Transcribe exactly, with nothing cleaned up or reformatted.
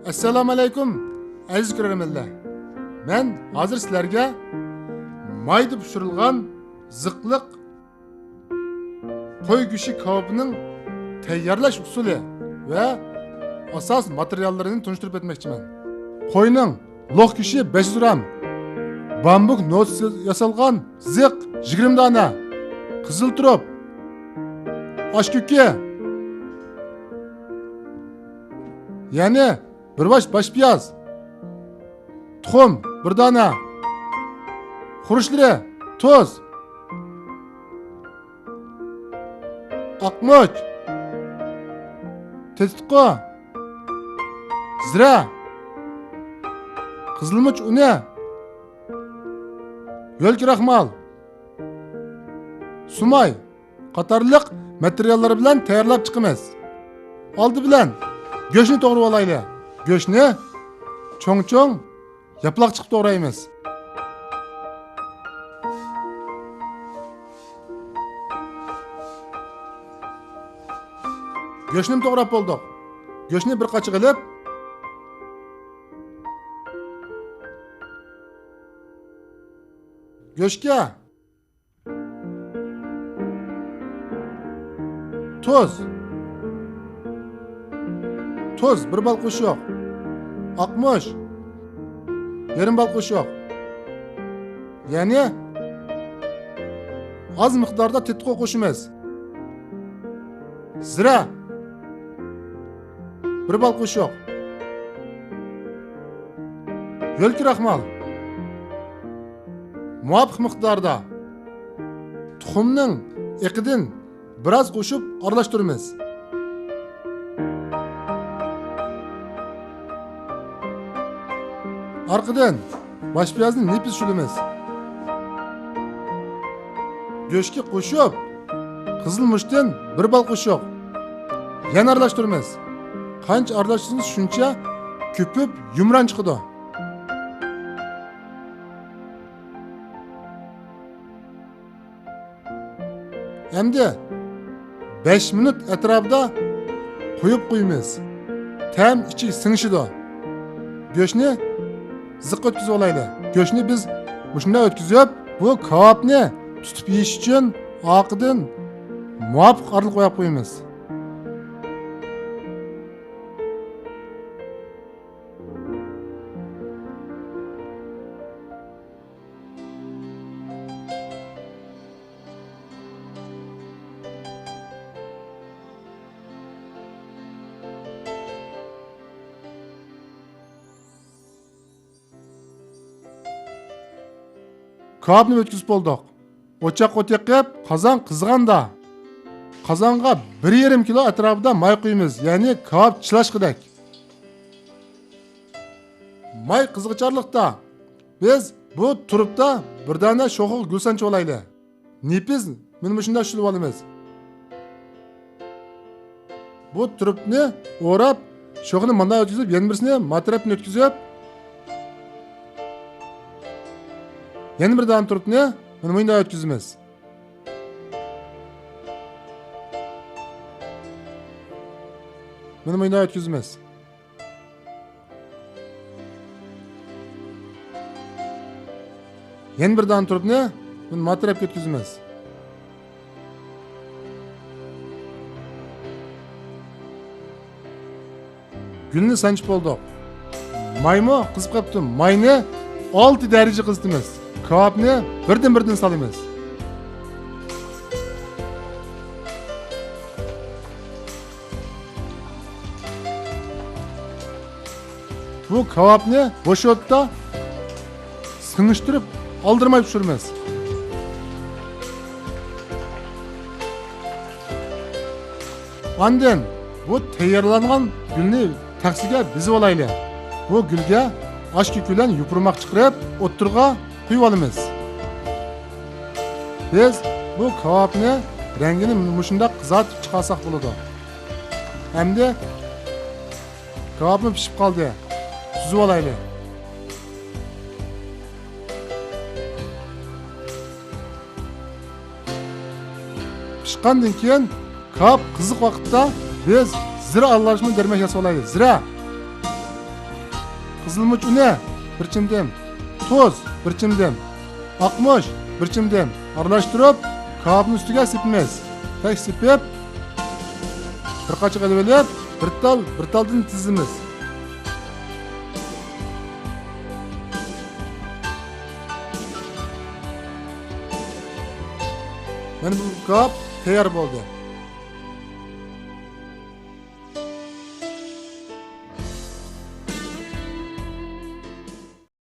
ئەسسالامۇ ئەلەيكۇم، ئەزىز كۆرەرمەنلەر. مەن ھازىر سىلەرگە مايدا پىشۇرۇلغان زىقلىق قوي گۆشى كاۋاپىنىڭ تەييارلاش ئۇسۇلى ۋە ئاساس ماتېرىياللىرىنى تونۇشتۇرۇپ ئۆتمەكچىمەن. قوينىڭ لوق گۆشى بەش يۈز گرام، بامبۇك نوتىسى ياسالغان زىق يىگىرمە دانە، قىزىل تۇرۇپ، ئاش كۆكى، يەنى بىر باش باش پىياز، تۇخۇم بىر دانە، خۇرۇچلىرى، تۇز، ئاقمۇچ، تېتىتقۇ، زىرە، قىزىلمۇچ ئۇنى، يۆل كراخمال، سۇماي قاتارلىق ماتېرىياللار بىلەن تەييارلاپ چىقىمىز. ئالدى بىلەن گۆشنى توغرىۋالايلى. گۆشنى چوڭ-چوڭ ياپىلاق چىقىپ توغرايمىز. گۆشنىمۇ توغراپ بولدۇق. گۆشنى بىر قاچىغا ئېلىپ، گۆشكە تۇز. تۇز، بىر بال قوشۇق. ئاقمۇچ، يېرىم بال قوشۇق. يەنى ئاز مىقداردا تېتىتقۇ قوشىمىز. زىرە، بىر بال قوشۇق. يۆل كراخمال، مۇۋاپىق مىقداردا. تۇخۇمنىڭ ئېقىدىن بىراز قوشۇپ ئارىلاشتۇرىمىز. ئارقىدىن باش پىيازنى نېپىز شۇلىمىز. گۆشكە قوشۇپ، قىزىل مۇچتىن بىر بال قوشۇق. يەنە ئارىلاشتۇرىمىز. قانچە ئارىلاشتۇرسىڭىز، شۇنچە كۆپۈپ يۇمران چىقىدۇ. ئەمدى بەش مىنۇت ئەتراپىدا قويۇپ قويىمىز. تەم ئىچىگە سىڭىشىدۇ. گۆشنى زىق ئۆتكۈزۈۋالايلى. گۆشنى بىز مۇشۇنداق ئۆتكۈزۈپ، بۇ كاۋاپنى تۇتۇپ يېيىش ئۈچۈن ئارقىدىن مۇۋاپىق ئارىلىق قويۇپ قويىمىز. كاۋاپنى ئۆتكۈزۈپ بولدۇق. ئوچاققا ئوت يېقىپ، قازان قىزىغاندا، قازانغا بىر يېرىم كىلو ئەتراپىدا ماي قۇيىمىز، يەنى كاۋاپ چىلاشقىدەك. ماي قىزغىچارلىقتا بىز بۇ تۇرۇپتا بىر دانە شوخىغا گۈل سانچىۋالايلى. نېپىز مانا مۇشۇنداق شۇلۇۋالىمىز. بۇ تۇرۇپنى ئوراپ، شوخىنى مانداق ئۆتكۈزۈپ، يەنە بىرسىنى ما تەرەپتىن ئۆتكۈزۈپ، يەنە بىر دانە تۇرۇپنى مانا مۇنداق ئۆتكۈزىمىز. مانا مۇنداق ئۆتكۈزىمىز. يەنە بىر دانە تۇرۇپنى مانا ما تەرەپكە ئۆتكۈزىمىز. گۈلنى سانچىپ بولدۇق. مايمۇ قىزىپ قاپتۇ. ماينى ئالتە دەرىجە قىزىتىمىز. كاۋاپنى بىردىن-بىردىن سالىمىز. بۇ كاۋاپنى بوش ئوتتا سىڭىشتۈرۈپ، ئالدىرىماي پىشۇرىمىز. ئاندىن بۇ تەييارلانغان گۈلنى تەخسىگە بېزىۋالايلى. بۇ گۈلگە ئاش كۆكى بىلەن يوپۇرماق چىقىرىپ، ئوتتۇرىغا قويۇۋالىمىز. بىز بۇ كاۋاپنى رەڭگىنى مۇشۇنداق قىزارتىپ چىقارساق بولىدۇ. ئەمدى كاۋاپمۇ پىشىپ قالدى. سۈزۈۋالايلى. پىشقاندىن كېيىن، كاۋاپ قىزىق ۋاقىتتا بىز زىرە ئارىلاشما دەرمەك ياسىۋالايلى. زىرە. قىزىلمۇچ ئۇنى بىر چىمدىم، تۇز بىر چىمدىم، ئاقمۇچ بىر چىمدىم ئارىلاشتۇرۇپ، كاۋاپنىڭ ئۈستىگە سېپىمىز. تەك سېپىپ، بىر قاچىغا ئېلىۋېلىپ، بىر تال، بىر تالدىن تىزىمىز. مانا بۇ كاۋاپ تەييار بولدى.